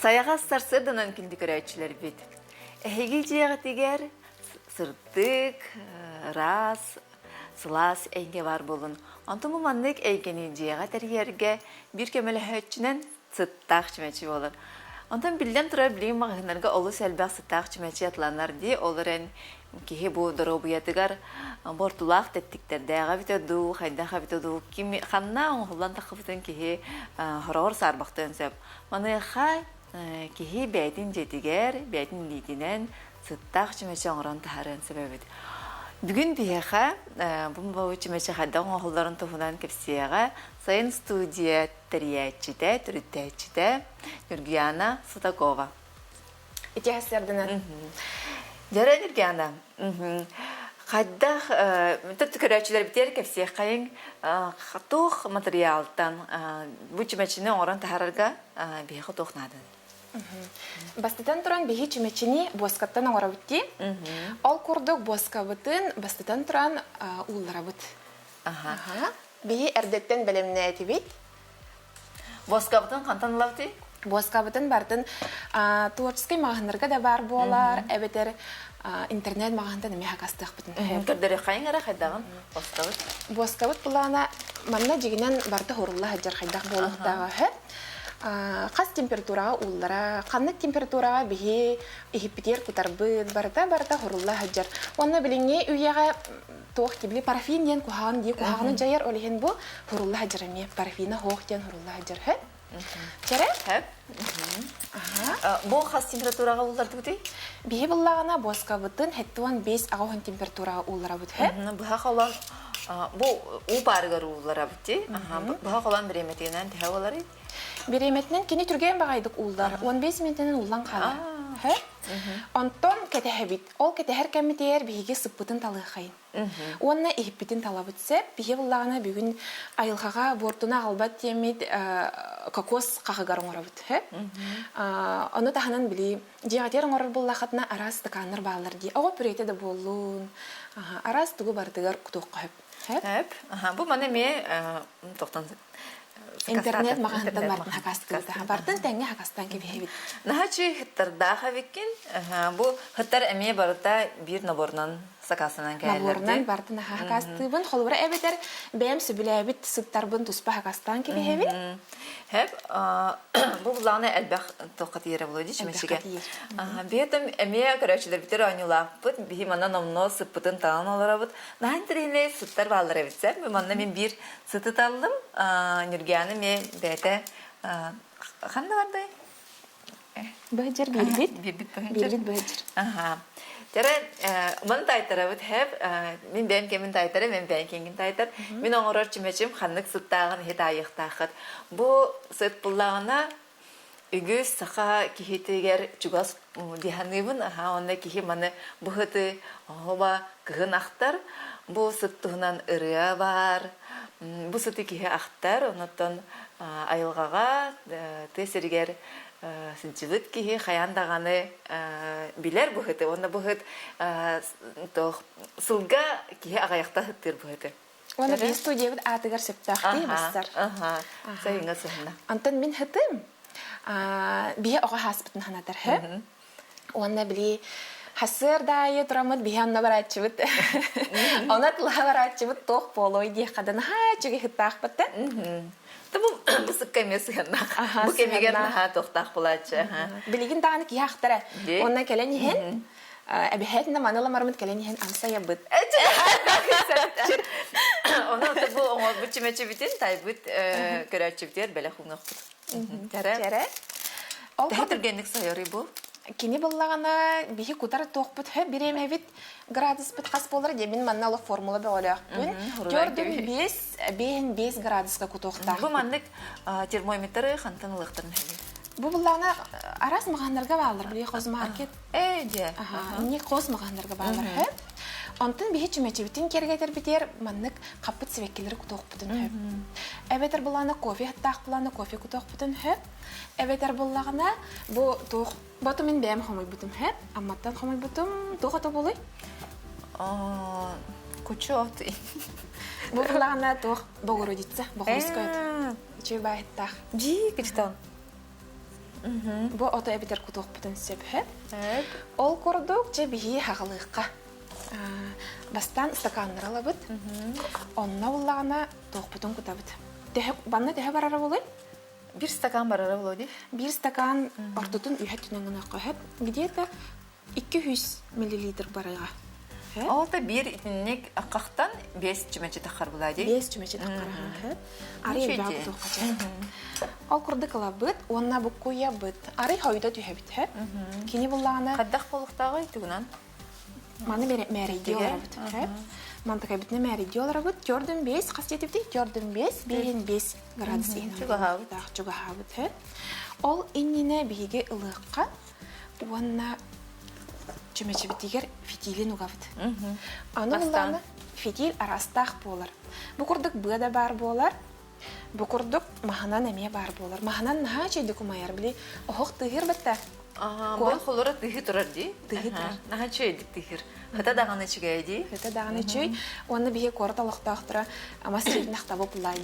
Сайаҕас сарсыарданан күндү көрөөччүлэрбит! Эһиги дьиэҕитигэр сырдык, ыраас, сылаас эйгэ баар буолун. Онтон бу маннык эйгэни дьиэҕэ тэрийэргэ биир көмөлөһөөччүнэн сыттаах чүмэчи буолар. Онтон биллэн турар, билигин маҕаһыыннарга олус элбэх сыттаах чүмэчи атланар дии, ол эрэн киһи бу доруобуйатыгар буортулаах тэттиктэрдээҕэ эбитэ дуу, хайдах эбитэ дуу, ким ханна оҥоһуллан таххыбытын киһи хороҕор саарбахтыан сөп. Маныаха киһи бэйэтин дьиэтигэр, бэйэтин илиитинэн сыттаах чүмэчи оҥорон таһаарыан сөп эбит. Бүгүн биһиэхэ бу чүмэчи хайдах оҥоһулларын туһунан кэпсиэҕэ Сайын студия тэрийээччитэ, төрүттээччитэ Нюргуяна Сутакова. Ити сарсыарданан. Дьэрэ Нюргуяна, хайдах төрт көрөөччүлэрбитигэр кэпсиэххэйиҥ туох матырыйаалтан бу чүмэчини оҥорон таһаарарга биһиэхэ туох нааданый? Бастатан туран биһи чүмэчини буоскаттан оҥоробут дии. Ол курдук буоскабытын бастатан туран уулларабыт. Биһи эрдэттэн бэлэмнээтибит. Буоскабытын хантан ылабытый? Буоскабытын барытын творческий маҕаһыыннарга да баар буолар, эбэтэр интернет маҕаһыынтан эмиэ хакастыахпытын сөп. Көрдөрүөххэйиҥ эрэ хайдаҕын буоскабыт. Буоскабыт былаана манна дьигинэн барыта хурулла сылдьар хайдах буолуохтааҕа үһү. Хас температураҕа ууллара, ханнык температураҕа биһи иһиппитигэр кутарбыт, барыта барыта хурулла сылдьар. Уонна билиҥҥи үйэҕэ туох дии парафин диэн куһаҕан дии куһаҕаны дьайар ол иһин бу хурулла сылдьар эмиэ парафина хоох диэн хурулла сылдьар үһү Чэрэ? Хөп. Бу хас температураҕа ууллардыбытый? Биһи буллаҕына буоскабытын 75 аҕыс температураҕа уулларабыт үһү. Быһа холон бу уу паарыгар уулларабыт дии. Быһа холон бириэмэтинэн төһө буоларый? Бириэмэтинэн кини түргэн баҕайдык ууллар. 15 мүнүүтэнэн ууллан хаалар. Онтон кэтэһэбит. Ол кэтэһэр кэммитигэр биһиги сыппытын талыаххайын. Уонна иһиппитин талабыт сөп. Биһи буллаҕына бүгүн айылҕаҕа буортуну аҕалбат диэммит кокос хаһыгар оҥоробут. Ону таһынан били дьиэҕитигэр оҥорор буоллаххытына араас стаканнар бааллар дии. Оҕо пюрета да буоллун, араас тугу барытыгар кутуохха сөп. Сөп. Бу маны эмиэ тохтон Интернет маҕаһыынтан бардын хакастыыта. Бардын тэҥҥэ хакастаан кэбиһэбит. Наһаа үчүгэй хыттардаах эбиккин. Бу хыттар эмиэ барыта биир наборунан сакаастанан кэлэллэр Наборунан бардын аха хакастыыбын. Холобура эбэтэр бэйэм сөбүлээбит сыттарбын туспа хакастаан кэбиһэбин. Хэп бу буллаҕына элбэх туохха тиийэрэ буолуо дии чүмэчигэ. Биэтим эмиэ көрөөччүлэрбитигэр оонньуулаахпыт. Биһи манна номнуо сыппытын таҥан олоробут. Наһаа интэриэһинэй сыттар бааллар эбит сэр. Манна мин биир Сыты таллым, Ньургиана эмиэ бэйэтэ ханна бардый? Быһыдьыр биирбит. Биирбит быһыдьыр. Биирбит быһыдьыр. Аха. Тара маны таайтарабыт хэп мин бэйэм кэмин таайтара мен бэйэм киҥин таайтар мин оҥорор чүмэчим ханнык сыттааҕын иһит аайыахтааххыт бу сыт буллаҕына үгүс саха киһитигэр чугас дии саныыбын аһаа уонна киһи маны быһыты оһоба кыһын ахтар бу сыт туһунан ырыа баар бу сыты киһи ахтар онуттан айылҕаҕа тыа сиригэр сылдьыбыт киһи хайаан даҕаны билэр быһыты уонна быһыт туох сылга киһи аҕыйахта сыттыыр быһыты Уонна биһи студиябыт аатыгар сөптөөх дии бассар. Сайыҥҥа сыһына. Онтон мин хытым биһи оҕо хааспытын санатар хэ. Уонна били хасыар даайы тураммыт биһи онно барааччыбыт. Онон тылаха барааччыбыт туох буолуой диэххэ да наһаа үчүгэй хыттаахпыт да. Бу бу сыкка эмиэ сыһыаннаах. Бу кэмигэр наһаа туохтаах булааччы. Билигин даҕаны киһи ахтара. Уонна кэлэн иһэн Эбэһээтинэ маны ламарымыт кэлэн иһэн амсайабыт. Ону бу оҥорбут чүмэчибитин тайбыт көрөөччүбүтүгэр бэлэх уунуохпут. Чэрэ. Төһө түргэнник сойоруй бу? Кини буллаҕына биһи кутар туохпут хө бириэмэбит градуспут хас буолар диэн мин манна олох формула бөҕөлөөхпүн. Төрдүн биэс биэһин биэс градуска кутуохтаах. Бу маннык термометры хантан ылыахтарын сөбүй? Бу буллаҕына араас маҕаһыыннарга бааллар. Били хозмаркет Ээ, дьэ. Инник хос маҕаһыыннарга бааллар үһү. Онтон биһи чүмэчибитин киэргэтэрбитигэр маннык хаппыт сибэккилэри кутуохпутун сөп. Эбэтэр буллаҕына кофе аттаах буллаҕына кофе кутуохпутун сөп. Эбэтэр буллаҕына бу туох боту мин бэйэм хомуйбутум сөп. Амматтан хомуйбутум туох ото буолуй? Кучу от. Бу буллаҕына туох Богородица, Богородская от. Үчүгэй баайыттаах. Дии, кичтан. Бу ото эбитэр кутуохпутун сөп. Ол курдук, дьэ биһи хаҕалыахха. Бастаан ыстакааннары ылабыт. Онно буллаҕына туохпутун кутабыт. Төһө, банна төһө барара буолуой? Биир стакан барара буолуо дии. Биир стакан ортотун үһэ түнэн гыныахха сөп. Где-то 200 миллилитр барыга. Ол да биир итинник хахтан биэс чүмэчи таххар булаа дии. Биэс чүмэчи таххар сөп. Арый элбэх кутуохха сөп. Ол курдук ылабыт уонна буккуйабыт. Арый хойута түһэбит сөп. Кини буллаҕына Хайдах буолуохтааҕый тугунан? Маны мээрийдии олоробут. Мантыкайбытына мээрийдии олоробут. Төрдүн биэс, хас диэтибитий? Төрдүн биэс, биэһин биэс градус иһин Чугаһаабыт. Чугаһаабыт. Ол иннинэ биһиги ылыахха уонна чүмэчибитигэр фитилин угабыт. Аны буллаҕына фитиль араастаах буолар. Бу курдук быа да баар буолар, Бу курдук маһынан эмиэ баар буолар. Маһынан наһаа үчүгэйдик умайар. Били оһох тыаһыыр батта. Бу холоро тыһы турар дии. Тыһы турар. Наһаа үчүгэйдик тыһыр. Хата даҕаны үчүгэй дии. Хата даҕаны үчүгэй. Уонна биһи куорат олохтоохторо мас сиэрин ахтабыт буллаа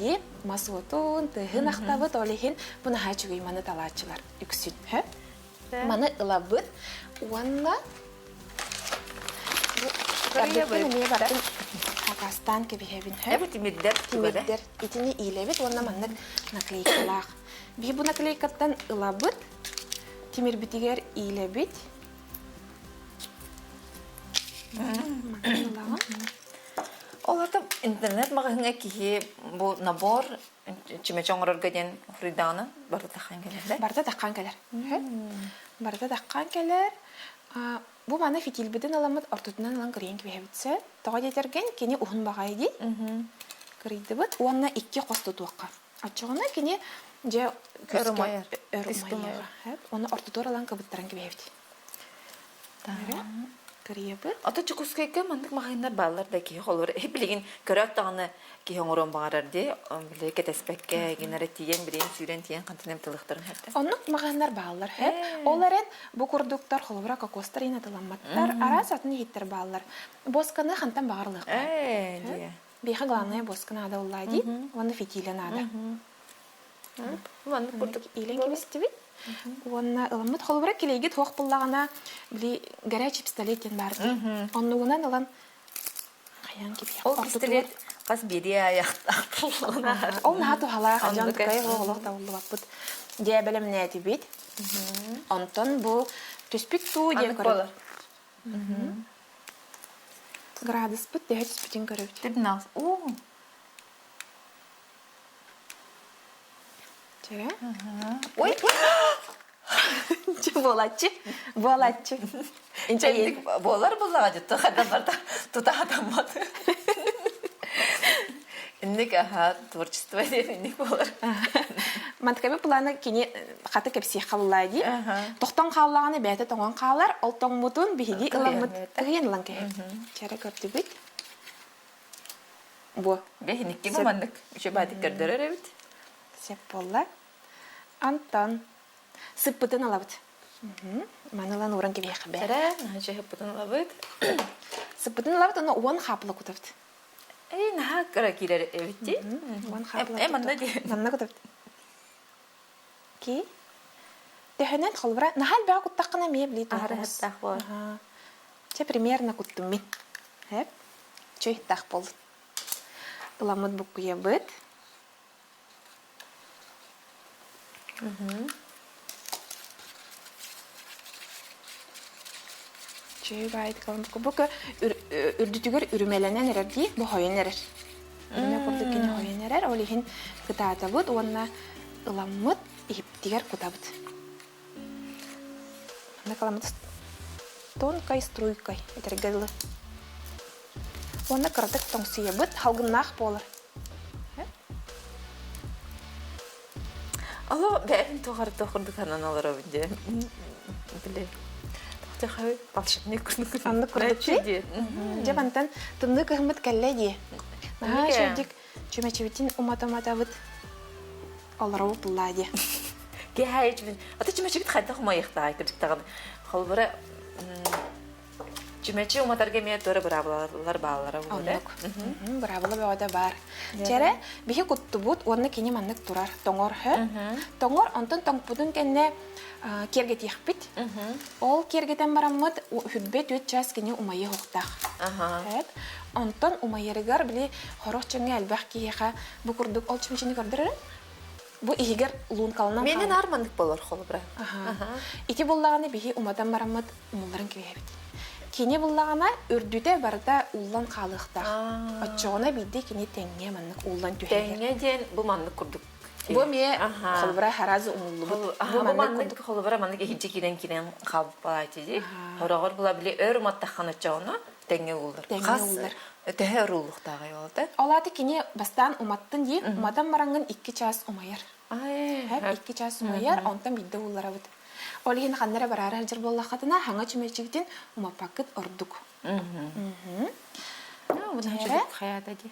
Мас уотун, тыһын ахтабыт. Ол иһин бу наһаа үчүгэй маны талааччылар үксүн. Маны ылабыт уонна Эрдэттэн эмиэ бардым хакастаан кэбиһэбин. Эбит тимирдэр Тимирдэр. Итини иилэбит уонна маннык наклейкалаах. Биһи бу наклейкаттан ылабыт, тимирбитигэр иилэбит. Мантан ылаҕын. Ол ата интернет маҕаһыыҥҥа киһи бу набор чүмэчи оҥорорго диэн хоруйдаҕына барыта таххан кэлэр Барыта таххан кэлэр. Барыта таххан кэлэр. Бу маны фитилбитин ыламмыт ортотунан ылан кырыйан кэбиһэбит сөп. Тоҕо диэтэргин кини уһун баҕайы дии. Кырыйдыбыт уонна икки хос тутуохха. Оччоҕуна кини дьэ өр умайар. Өр умайар. Уонна ортотугар ылан кыбыттаран кэбиһэбит. Кырыйабыт. Ото Дьокуускайга маннык маҕаһыыннар бааллар да киһи холобур билигин көрөөт даҕаны киһи оҥоруон баҕарар дии били кэтэспэккэ гинэрэ тиийэн билигин сүүрэн тиийэн хантан эмэ тылыахтарын сөп Оннук маҕаһыыннар бааллар сөп. Ол эрэн бу курдуктар холобура кокостар иһин атыламматтар, араас атын иһиттэр бааллар. Буосканы хантан баҕар ылыахха. Ээ дии. Биһиэхэ главное буоска наада уллаа дии уонна фитилэ наада. Маннык курдук иилэн кэбистибит. Уонна ыламмыт холобура килэйгит суох буллаҕына били горячий пистолет диэн баар дии. Оннугунан ылан хайаан кэбиһиэх. Ол пистолет хас биэриэ айахтаах Ол наһаа туһалаах дьон тукай олох табыллыбаппыт. Дьэ бэлэмнээтибит. Онтон бу түспүт туу диэн көрөбүт. Градуспут төһө түспүтүн көрөбүт. Тибнаас. Оо. Чэ. Ой. Чэ буолааччы. Буолааччы. Инчэйик буолар буллаҕа дьытта хадаммарта тута хатаммат. Инник аха творчество диэн инник буолар. Мантыкабы плана кини хата кэпсиэххэ буллаа дии. Тохтон хааллаҕына бэйэтэ тоҥон хаалар, ол тоҥмутун биһиги ыламмыт кыһыйан ылан кэһэр. Чэрэ көрдүбүт. Бу. Бэһиникки бу маннык үчүгэй көрдөрөр эбит. Сеп буолла. Антон сыппытын ылабыт. Маны ылан ууран кэбиһиэххэ бээ. Эрэ, наһаа сыппытын ылабыт. Сыппытын ылабыт, уонна уон хаапыла кутабыт. Эй, наһаа кыра киирэр эбит дии. Уон хаапыла Э, манна дии. Манна кутабыт. Ки? Төһөнөн холбура наһаа элбэҕи куттаххына эмиэ билии Аһара ыһыктаах буолар. Чэ, примерно куттум мин. Хэп. Чөй ыһыктаах буоллун. Ыламмыт буккуйабыт. Чөй баайдык бу үрдүтүгэр үрүмэлэнэн эрэр дии, бу хойун эрэр. Үрүмэ курдук кини хойун эрэр, ол иһин кытаатабыт уонна ыламмыт иһиптигэр кутабыт. Манна кыламмыт тонкой струйкой этэргэ дылы. Уонна кыратык тоҥсуйабыт, халгыннаах буолар. Алло, бэйэм туох туох курдук санаан олоробун диэн. Били тохтохой волшебник курдук. Оннук курдук дии. Дьэ мантан тымныы кыһыммыт кэллэ дии. Наһаа үчүгдүк чүмэчибитин умата-уматабыт олоробут буллаа дии. Киэһэ ата чүмэчибит хайдах умайыахтаай кырдьыктаҕын. Холобура. Чүмэчи уматарга эмиэ туора быраабылалар бааллара буолуо Оннук. Быраабыла бөҕөтө баар. Чэрэ, биһи куттубут уонна кини маннык турар, тоҥор хө. Тоҥор, онтон тоҥпутун кэннэ киэргэтиэхпит. Ол киэргэтэн бараммыт хүрбэ түөрт чаас кини умайыа уохтаах. Онтон умайарыгар били хорох чөҥҥө элбэх киһиэхэ бу курдук ол чүмэчини көрдөрөрүн бу иһигэр луункаланан Менен аар маннык болор холобура. Ити буллаҕына биһи уматан бараммыт умулларын кэбиһэбит. Кини буллаҕына үрдүтэ барыта ууллан хаалыахтаах. Оччоҕуна биирдэ кини тэҥҥэ маннык ууллан түһэр. Тэҥҥэ диэн бу маннык курдук Бу эмиэ холобура харазы умуллубут. Бу маннык холобура маннык иһирдьэ киирэн киирэн хаалбыт дии. Хороҕор була били өр уматтаххына оччоҕуна тэҥҥэ ууллар. Тэҥҥэ ууллар. Төһө өр ууллуохтааҕый ол да? Ол аата кини бастаан уматтын дии, уматан бараҥҥын 2 чаас умайар. 2 чаас умайар, онтон биирдэ уулларабыт. Ол иһин ханна эрэ бараары сылдьар буоллаххытына, хаҥа чүмэчигитин умаппаккыт ордук. Хайата дии.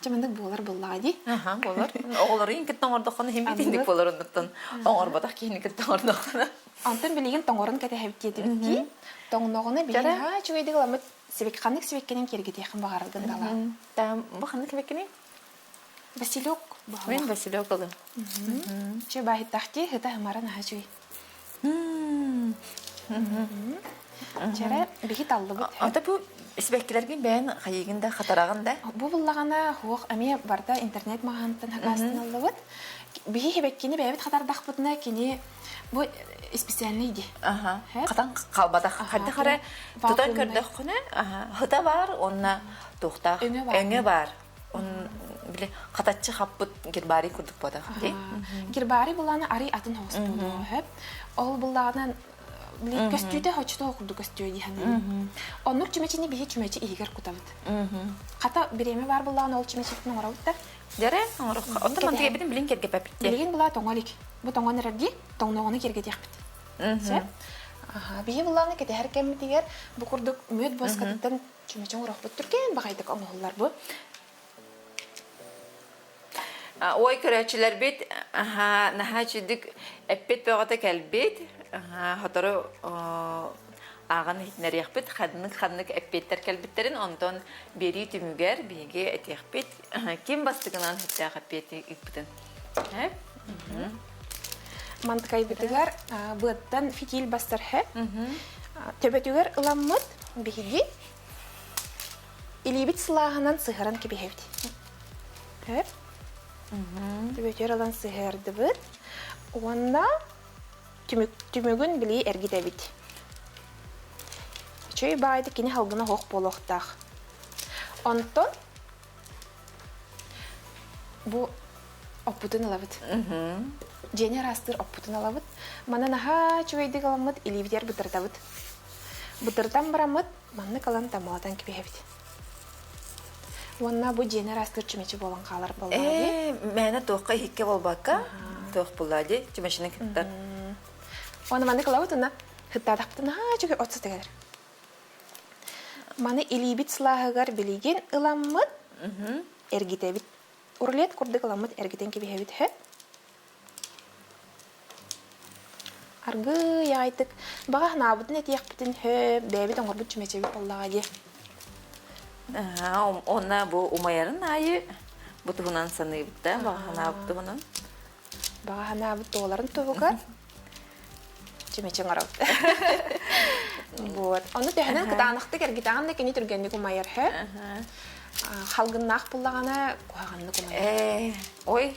Чэ маннык буолар буоллаҕа дии. Аха, буолар. Оҕолорун кытта оҥордоххуна иһин итинник буолар оннуттан оҥорботох киһини кытта оҥордоххуна. Онтон билигин тоҥорун кэтэһэбит диэтибит дии. Тоҥноҕуна билигин аһаа үчүгэйдик ыламмыт сибик ханнык сибиккэнэн киэргэтиэххин баҕараргын дала. Бу ханнык сибиккиний? Василек. Мин Василек ылым. Чэ баһыттахти хыта хымаран аһа үчүгэй. Чэрэ, биһи таллыбыт. Ата бу сибэккилэргин бэйэн хайыгын да хатараҕын да? Бу буллаҕына хуох эмиэ барда интернет маҕаһыынтан хакаастан Биһи сибэккини бэйэбит хатардахпытына кини бу специальный ди. Аха. Хатан халбатах. Хайдах эрэ тутан көрдөххүнэ, хыта баар, онна туохтаах өҥө баар. Он били хатаччы хаппыт гербарий курдук буотах дии. Гербарий булаана арый атын хоҕус буолуо сөп. Ол буллаҕынан били көстүүтэ хочто курдук көстүө дии саныыбын. Оннук чүмэчини биһи чүмэчи иһигэр кутабыт. Хата бириэмэ баар буллаҕына ол чүмэчитин оҥоробут да. Дьэрэ оҥорохха. Онтон мантыгайбытын билин кэргэпэппит. Билигин була тоҥо илик. Бу тоҥон эрэр дии. Тоҥноҕуна киргэтиэхпит. Сөп. Биһи буллаҕына кэтэһэр кэммитигэр бу курдук мүөт буоскатыттан Чүмэчи оҥорохпут түргэн баҕайытык оҥоһуллар бу. Ой көрөөччүлэрбит наһаа үчүгдүк эппит бөҕөтө кэлбит. Сотору ааҕан иһитиннэриэхпит ханнык-ханнык эппиэттэр кэлбиттэрин, онтон биэрии түмүгэр биһиги этиэхпит ким бастакынан сөптөөх эппиэти ыыппытын. Мантыкайбытыгар быаттан фитиль бастар хэ. Төбөтүгэр ыламмыт биһиги илиибит сылааһынан сыһаран кэбиһэбит. Хөп. Төбөтүгэр ылан сыһыардыбыт. Уонна түмүгүн билии эргитэбит. Үчүгэй баайда кини халгына хоох буолуохтаах. Онтон Бу оппутун ылабыт. Дьиэни араастыыр оппутун ылабыт. Маны наһаа үчүгэйдик ыламмыт илиибитигэр бытырытабыт. Бытырытан бараммыт маннык ылан таммалатан кэбиһэбит. Уонна бу дьиэни араастыыр чүмэчи буолан хаалар буоллаҕа дии. Ээ, мээнэ туохха иһиккэ буолбакка, туох буоллаа дии, чүмэчини кытта. Уонна маннык ылабыт уонна сыттаатахпытына наһаа үчүгэй от сыта кэлэр. Маны илиибит сылааһыгар билигин ыламмыт эргитэбит. Рулет курдук ыламмыт эргитэн кэбиһэбит үһү. Аргыый аҕайдык баҕа санаабытын этиэхпитин сөп, бэйэбит оҥорбут чүмэчэбит буоллаҕа дии. Уонна бу умайарын аайы бу туһунан саныыбыт да, баҕа санаабыт туһунан. Баҕа санаабыт туоларын туһугар чүмэчи оҥоробут. Вот. Ону төһөнөн кытаанахтык эргитэҕин да кини түргэнник умайар сөп. Халгыннаах буллаҕына куһаҕаннык умайар. Ээ, ой.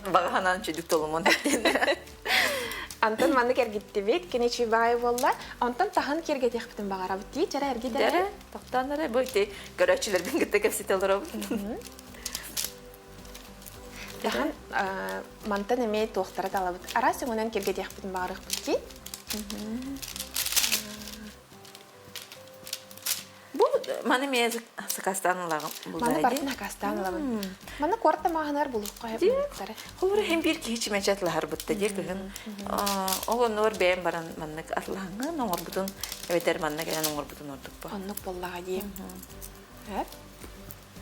Баҕа санаан чүдүк толумун Антон маннык эргиттибит, кини чуйбаҕай буолла. Онтон таһын киэргэтиэхпитин баҕарабыт дии, чэрэ эргит эрэ. Тохтоон эрэ, бу ити көрөөччүлэрбин кытта кэпсэтэ олоробут. Таһан мантан эмиэ туохтара талабыт. Араас өҥөнөн киргэтиэхпитин баҕарыахпыт дии. Бу маны эмиэ сакаастаан ылаҕын Маны барытын акаастаан ылабын. Маны куорат тамааһынар булуохха сөп Холобура иһин биир киһи чимэчи атлаһарбытта диир кыһын. Ол оннугар бэйэм баран маннык атлаһаҥҥын оҥорбутун эбэтэр манна кэлэн оҥорбутун ордук бу. Оннук буоллаҕа дии.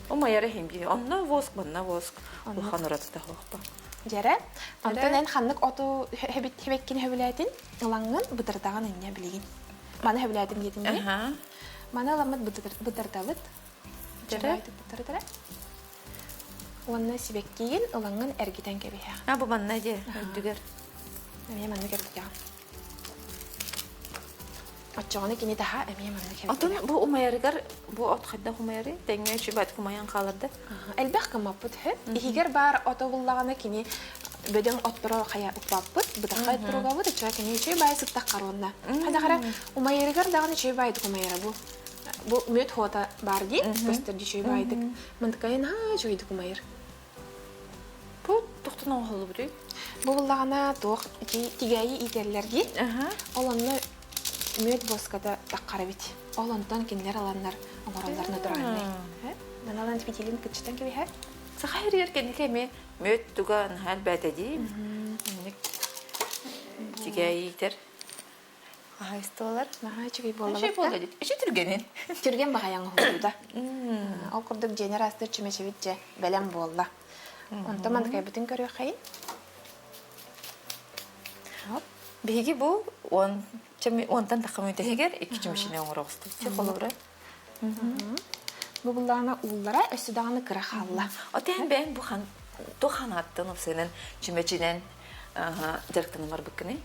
Умайар иһин биир. Онно воск, манна воск. Улахан уратыта суохпа. Дьэрэ. Онтон эн ханнык оту хэбэккин хөбүлээтин ылаҥҥын бытырдаҕын инньэ билигин. Маны хөбүлээтим диэтин дии. Маны ыламмыт бытырдабыт. Дьэрэ. Бытырдара. Уонна сибэккиин ылаҥҥын эргитэн кэбиһэҕин. А бу манна дьэ үрдүгэр. Эмиэ маннык эргитэҕин. Оччоҕуна кини таһа эмиэ маннык Отун бу умайарыгар бу от хайдах умайарый? Тэҥҥэ үчүгэй умайан хаалар да? Элбэх гыммаппыт үһү. Иһигэр баар ото буллаҕына кини бөдөҥ отторо хайа укпаппыт, бытаххай туругабыт, оччоҕо кини үчүгэй баай сыттаххар уонна. Хайдах эрэ умайарыгар даҕаны үчүгэй баайдык умайара бу. Бу мүөт хуота баар дии, көстөр үчүгэй баайдык. Мантыкайын наһаа үчүгэйдик умайар. Бу тохтон оҥоһуллубутуй? Бу буллаҕына туох тигээйи иитэллэр дии. Ол онно мүөт буоската таххар эбит. Ол онтон кинилэр аланнар оҥороллор натуральный. Маналан фитилин кыччытан кэбиһэр. Саха сиригэр кэнники эмиэ мүөт туга наһаа элбээтэ дии. Тигээйи иитэр. Хаһаайыстыбалар наһаа үчүгэй буолла. Үчүгэй буолла дии. Үчү түргэнин. Түргэн баҕайы оҥоһуллубута. Ол курдук дьиэни ыраастыыр чүмэчибит дьэ бэлэм буолла. Онтон мандыкайбытын көрүөххэйин. Биһиги бу уонтан тахха мүнүүтэ икки чүмэчини оҥоро оҕустубут. Холобура. Бу буллаҕына ууллара өссө даҕаны кыра хаалла. Отен бэйэҥ бу хан туох ханааттан опсайынан чүмэчинэн дьарыктанан барбыккыный?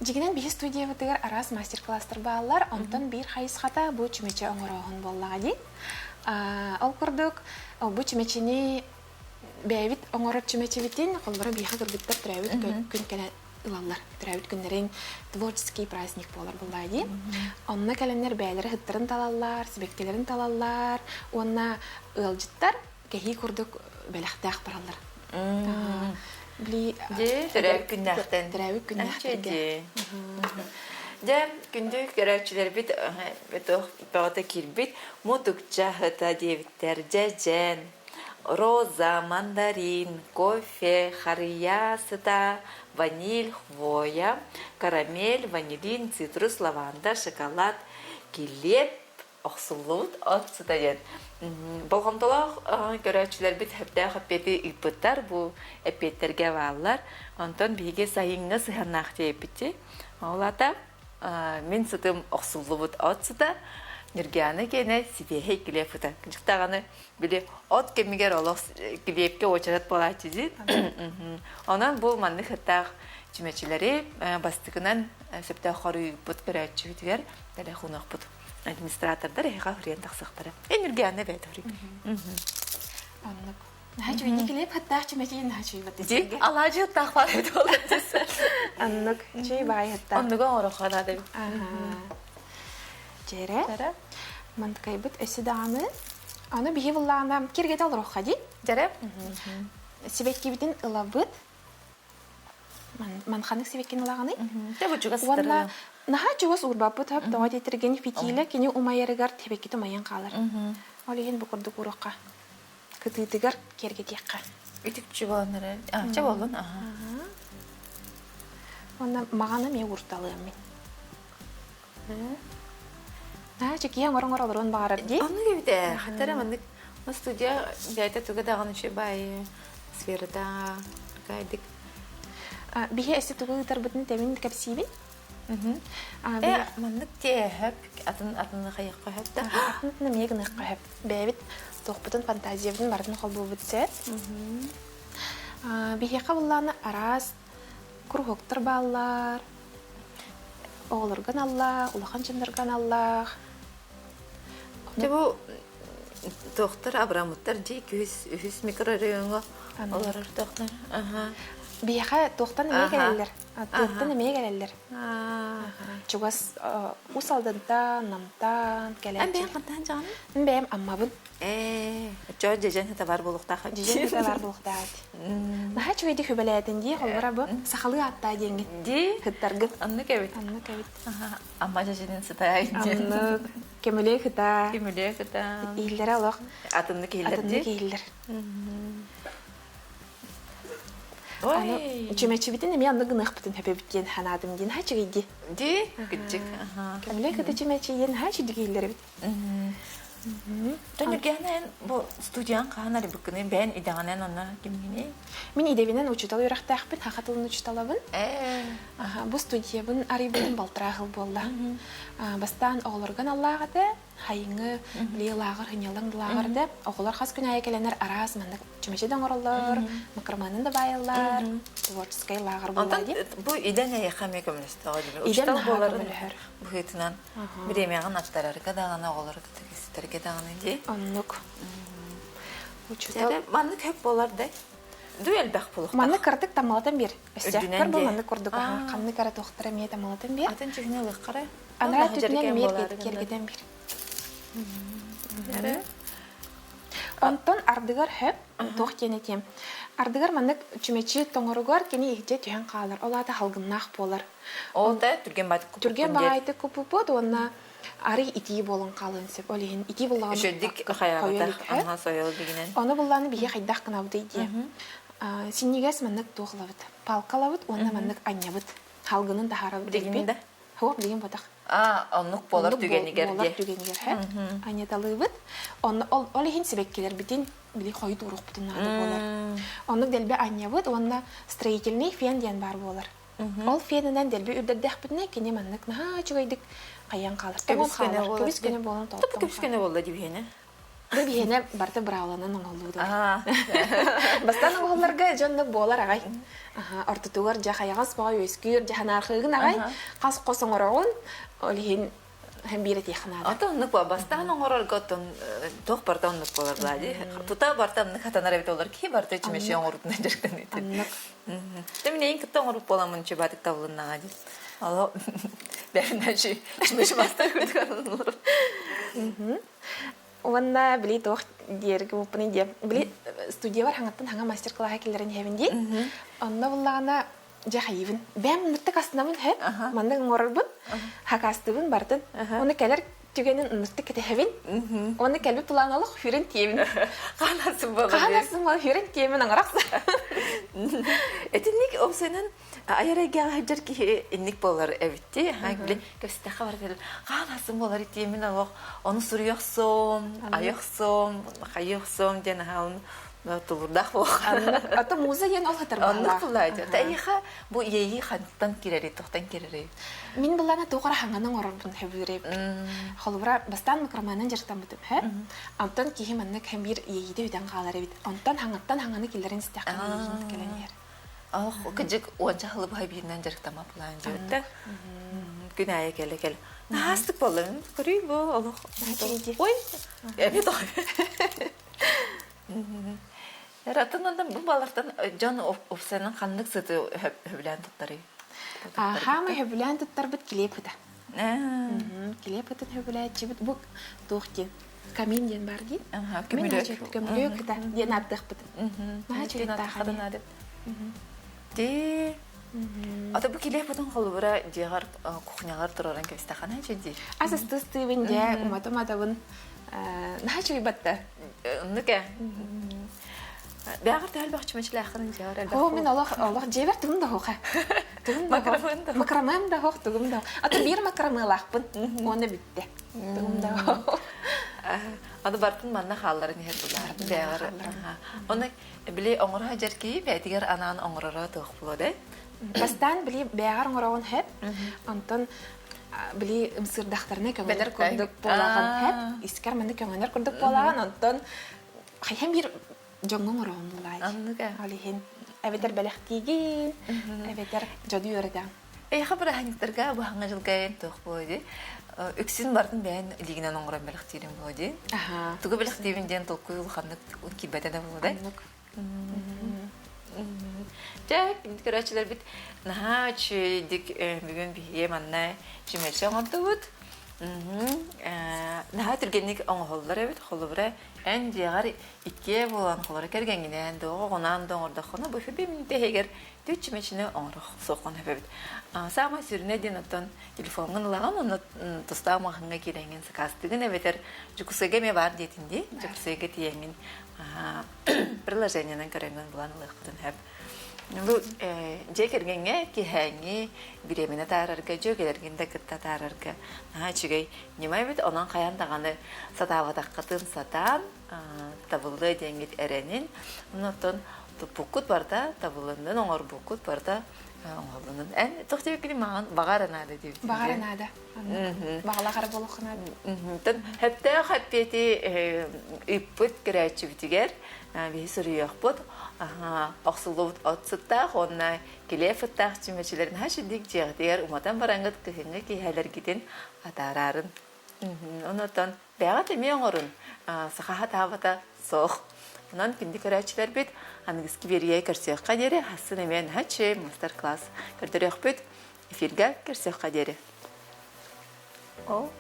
Дьиҥинэн биһи студиябытыгар араас мастер-класстар бааллар, онтон биир хайысхата бу чүмэчи оҥорооһун буоллаҕа дии. Ол курдук, бу чүмэчини бэйэбит оҥорор чүмэчибитин, холобура биһиэхэ кыргыттар төрөөбүт күн кэлэн ылаллар. Төрөөбүт күннэрин творческий праздник буолар буоллаҕа дии. Онно кэлэннэр бэйэлэрэ ыһыттарын талаллар, сибэккилэрин талаллар уонна ыалдьыттар кэһии курдук бэлэхтээх бараллар. Били Дьэ, төрөөбүт күннээхтэн. Төрөөбүт күннээхтэргэ. Дьэ, күндү көрөөччүлэрбит туох бөҕөтө киирбит мутукча ыта диэбиттэр дьэдьэн, роза, мандарин, кофе, харыйа сыта, ваниль, хвоя, карамель, ванилин, цитрус, лаванда, шоколад, килиэп, охсуллубут от сыта диэн. Болҕомтолоох көрөөччүлэрбит сөптөөх эппиэти ыыппыттар, бу эппиэттэргэ бааллар. Онтон биһиги сайыҥҥа сыһыаннаах диэбиппит. Ол аата мин сытым охсуллубут от сыта, Ньургиана киэнэ сибиэһэй килиэп сыта. Дьыктаҕаны били от кэмигэр олох килиэпкэ уочарат буолааччы дии. Онон бу маннык сыттаах чүмэчилэри бастакынан сөптөөх хоруйбут көрөөччүбүтүгэр бэлэх уунуохпут. администратордар эһиэхэ суруйан тахсыахтара. Эн Үргээнэ бэйэтэ суруй. Оннук. Наһаа үчүгэй килиэп хаттаах чүмэчи наһаа үчүгэй бат Ди алаадьы хаттаах баар эбит буолар Оннук үчүгэй баай хаттаах. Оннуга оҥороххо наада эбит. Дьэрэ. Мантыкайбыт өссө даҕаны аны биһи буллаҕына киргэтэ олоруохха дии. Дьэрэ. Сибэккибитин ылабыт. Манханык сибэккини ылаҕыный? Дьэ бу чугас Уонна наһаа чугас уурбаппыт хөп тоҕо диэтиргин фитилэ кини умайарыгар тэбэккит умайан хаалар. Ол иһин бу курдук ууруохха. Кытыытыгар киэргэтиэххэ. Үтүкчү буолан эрэр. А, чэ буоллун. Аха. Уонна маҕан эмиэ уурталыам мин. Наһаа чекиһэ оҥор-оҥор олоруон баҕарар дии. Оннук эбит ээ. Хата эрэ маннык студия бэйэтэ туга даҕаны үчүгэй баайы сферата аркайдык. Биһи өссө тугу ыытарбытын тэбин кэпсиибин. Э, маннык тиэһэп атын атын хайыахха сөп да. Атын эмиэ гыныахха сөп. Бэйэбит туохпутун фантазиябытын барытын холбуубут сөп. Биһиэхэ буллааны араас куруһуоктар бааллар. Оҕолорго аналлаах, улахан дьоннорго аналлаах. Дьэ бу туохтар абыраммыттар дии үһүс үһүс микрорайоҥҥа олорор туохтар аха Биһиэхэ туохтан эмиэ кэлэллэр. Тыаттан эмиэ кэлэллэр. Чугас Уус Алдантан, Намтан кэлээччилэр. Эн бэйэҥ хантан дьаҕаный? Мин бэйэм Аммабын. Ээ, оччоҕо дьэдьэн сыта баар буолуохтаах. Дьэдьэн сыта баар буолуохтаах. Наһаа үчүгэйдик хүбэлээтин дии, холобура бу сахалыы ааттаа диэҥҥин. Дии. Сыттаргын. Оннук эбит. Оннук эбит. Амма дьэдьэнин сыта диэн. Оннук. Көмүлүө сыта. Көмүлүө сыта. Иһиллэрэ олох. Атыннык иһиллэр дии. Атыннык иһиллэр. Аны чүмэчибитин эмиэ оннук гыныахпытын сөп эбит диэн санаатым диэн наһаа үчүгэй дии. Дии, кырдьык. Көмүлүө кыта чүмэчи диэн наһаа үчүгэй иһиллэр эбит. Төнүргэһинэн бу студиян хаһан арыйбыккыный бэйэн идэҕинэн онно кимҥиний? Мин идэбинэн учуутал үөрэхтээхпин, саха тылын учууталабын. Бу студиябын арыйбытым балтараа сыл буолла. Бастаан оҕолорго аналлаах этэ, хайыҥы били лааҕыр, сынньалаҥ лааҕыр этэ. Оҕолор хас күн аайы кэлэннэр араас маннык чүмэчи да оҥороллор, макроманын да баайаллар, творческай лааҕыр буолла Онтон дии. бу идэҥ эйиэхэ эмиэ көмөлөстөҕө дии. Идэм Учуутал наһаа буоларын көмөлөһөр. быһыытынан бириэмэҕин аттарарга даҕаны, оҕолору кытта кэпсэтэргэ даҕаны дии. Оннук. Учуутал Маннык хөп буолар да Дуу элбэх буолуохтаах. Маннык кыратык таммалатан биэр. Өссө Үрдүнэн көр бу дии. маннык курдук аха ханнык эрэ туохтара эмиэ таммалатан биэр. Атын чүһүнэ ылыаххара. Анараа өттүтүнэн эмиэ киэргэтэн биэр. Онтон ардыгар хөп туох диэн этиэм. Ардыгар маннык чүмэчи тоҥоругар кини иһдьэ түһэн хаалар. Ол аата халгыннаах буолар. Ол да түргэн баайдык куппуппун Түргэн баҕайытык куппуппут уонна арый итии буолан хаалыан сөп. Ол иһин итии буллаҕына Үчүгдик хайаабатах, аһа сойол дигинэн. Ону буллааны биһи хайдах гынабытый диye. Синньигэс маннык туох ылабыт? Палка ылабыт уонна маннык анньабыт. Халгынын таһаарабыт Билигин да? Суох, билигин ботах. А, оннук буолар түгэнигэр буолар түгэнигэр һэ. Анньаталыыбыт. Онно ол, ол иһин сибэккилэрбитин били хойут ууруохпутун наада буолар. Оннук дэлби анньабыт уонна строительный фен диэн баар буолар. Ол фенинэн дэлби үрдэрдэхпитинэ кини маннык наһаа үчүгэйдик хайан хаалар. Тоҥон хаалар. Көбүс көнө буолан толтон. Көбүс көнө буолла дибиһиэнэ. Бу биһиэнэ барыта бырааланан оҥоһуллубут. Бастаан оҥоһулларга дьоннук буолар аҕай. Ортотугар дьэ хайаҕас баҕа үөскүүр, дьэ ханаархыыгын аҕай, хас хос оҥороҕун, ол иһин һэн биир этиэххэ наада. Ото оннук буо бастаан оҥорорго оттон туох барыта оннук буолар баа дии. Тута барыта оннук хатанар эбит олор киһи барыта чүмэчи оҥорутунан дьарыктаныы. Оннук. Дэ мин эйин кытта оҥорук буоламмын чубаатык табылыннаҕа дии. Ало бэринэ чүмэчи бастар күтүк Уонна били туох диэргэ буппуный диэ. Били студиябар хаҥаттан хаҥа мастер-класса киллэрэн иһэбин дии. Онно буллаҕына дьэ хайыыбын. Бэм ныртык астынабын һэ. Маннык оҥорорбун. Хакаастыыбын бартын. Уонна кэлэр түгэнин ыныртык кэтэһэбин. Уонна кэлбит план олох хүрэн тиэбин. Хаанарсын буолар. Хаанарсын буолар хүрэн тиэмин оҥорохсун. Этинник опсайынан айар эйгэҕэ сылдьар киһи инник буолар эбитти. Били кэпсэтэххэ барытын хаанарсын буолар итиэмин олох ону суруйохсуом, айохсуом, хайыахсуом диэн аһаалын тулурдаах буолуох. Ата муза диэн ол хатар Оннук буллаайдыр. Эйиэхэ бу иэйии хантан кирэри, тохтон кирэри? Мин буллаана туох эрэ хаҥаны оҥорорбун сөбүлүүр Холобура, бастаан макроманан дьарыктаммытым һэ. Онтон киһи маннык һэм биир иэйиитэ бүтэн хаалар эбит. Онтон хаҥаттан хаҥаны киллэрэн истэххэ иэйиин кэлэн иһэр. Ох, кыдьык уонча сылы быһа бииринэн дьарыктаммат булаан дьиэбиттэ. Күн аайы кэлэ кэл. Наһаастык буолла. Көрүй бу олох. Ой, эбит Атын онтон бу балартан дьон уопсайынан ханнык сыты сөбүлээн туттарый? Хаамай сөбүлээн туттарбыт килиэп ыта. Килиэп ытын сөбүлээччибит бу туох диэн камин диэн баар дии. Көмүлүөк. Көмүлүөк ыта диэн ааттыахпыт. Наһаа үчүгэй Дии. Ата бу килиэп ытын холобура дьиэҕэр кухняҕар тураран кэбистэххинэ дии. Ас ыстыыстыыбын дьэ умата-уматабын наһаа үчүгэй батта. Оннук ээ. Бэҕэр төһө элбэх чүмэчилээххин дьиэҕэр элбэх. Оо, мин олох олох дьиэбэр тугум да суоха. Тугум да суох. Макромем да суох, тугум да. А то биир макромелаахпын. Уонна бүттэ. Тугум да суох. Аны бартын манна хаалларын иһэр булаар. Бэҕэр. Оны били оҥоро дьэр киһи бэйэтигэр анаан оҥороро туох буолуо да? Бастаан били бэҕэр оҥороҕун хэп. Онтон били ымсыырдахтарына көҥөнөр курдук буолаҕын хэп. Искэр манна көҥөнөр курдук буолаҕын. Онтон хайһан биир дьоҥҥо оҥороҕун булаай. Оннук ээ. Ол иһин эбэтэр бэлэхтиигин, эбэтэр дьону үөрэтэҕин. Эйиэхэ бырааһынньыктарга бу хаҥа дьылга эн туох буолуо дии? Үксүн бартын бэйэн илиигинэн оҥорон бэлэхтиирин буолуо дии? Тугу бэлэхтиибин диэн толкуй улаханнык киирбэтэ да буолуо да? Оннук. Дьэ, көрөөччүлэрбит наһаа үчүгэйдик бүгүн биһиги манна чүмэчи оҥордубут. Наһаа түргэнник оҥоһуллар эбит. Холобура, эн дьиэҕэр иккиэ буолан холоро кэргэҥҥинээн да оҕоҕунаан да оҥордоххуна бу мүнүүтэ иһигэр түөрт чүмэчини оҥоро охсуоххун сөп эбит. Саамай сүрүнэ диэн оттон телефоҥҥун ылаҕын онно тустаах маҕаһыыҥҥа киирэҥҥин сакаастыыгын эбэтэр Дьокуускайга эмиэ баар диэтин дии. Дьокуускайга тиийэҥҥин приложениенан көрөҥҥүн булан ылыаххытын сөп. Бу дьиэ кэргэҥҥэ киэһээҥҥи бириэмэни атаарарга, дьүөгэлэргин да кытта атаарарга наһаа үчүгэй ньыма эбит. Онон хайаан даҕаны сатаабатаххытын сатаан, табыллыа диэҥҥит эрэнин. Онтон туппуккут барыта табылыннын, оҥорбуккут барыта оҥоһуллунун. Эн туох диэбиккиний маған баҕа эрэ наада диэбитиҥ Баҕа эрэ наада. Баҕалаах эрэ буолуохха наада. Сөптөөх эппиэти ыыппыт көрөөччүбүтүгэр биһи суруйуохпут. Охсуллубут от сыттаах уонна килиэп сыттаах чүмэчилэрин хашидик дьиэҕитигэр уматан бараҥҥыт кыһыҥҥы киэһэлэргитин атаараарын. Онотон бэйэҕит эмиэ оҥорун. Саха хатаабата суох. Онон күндү көрөөччүлэрбит аныгыскы биэриигэ көрсүөххэ диэри хассын эмиэ наһаа үчүгэй мастер-класс көрдөрүөхпүт. Эфиргэ көрсүөххэ диэри. О,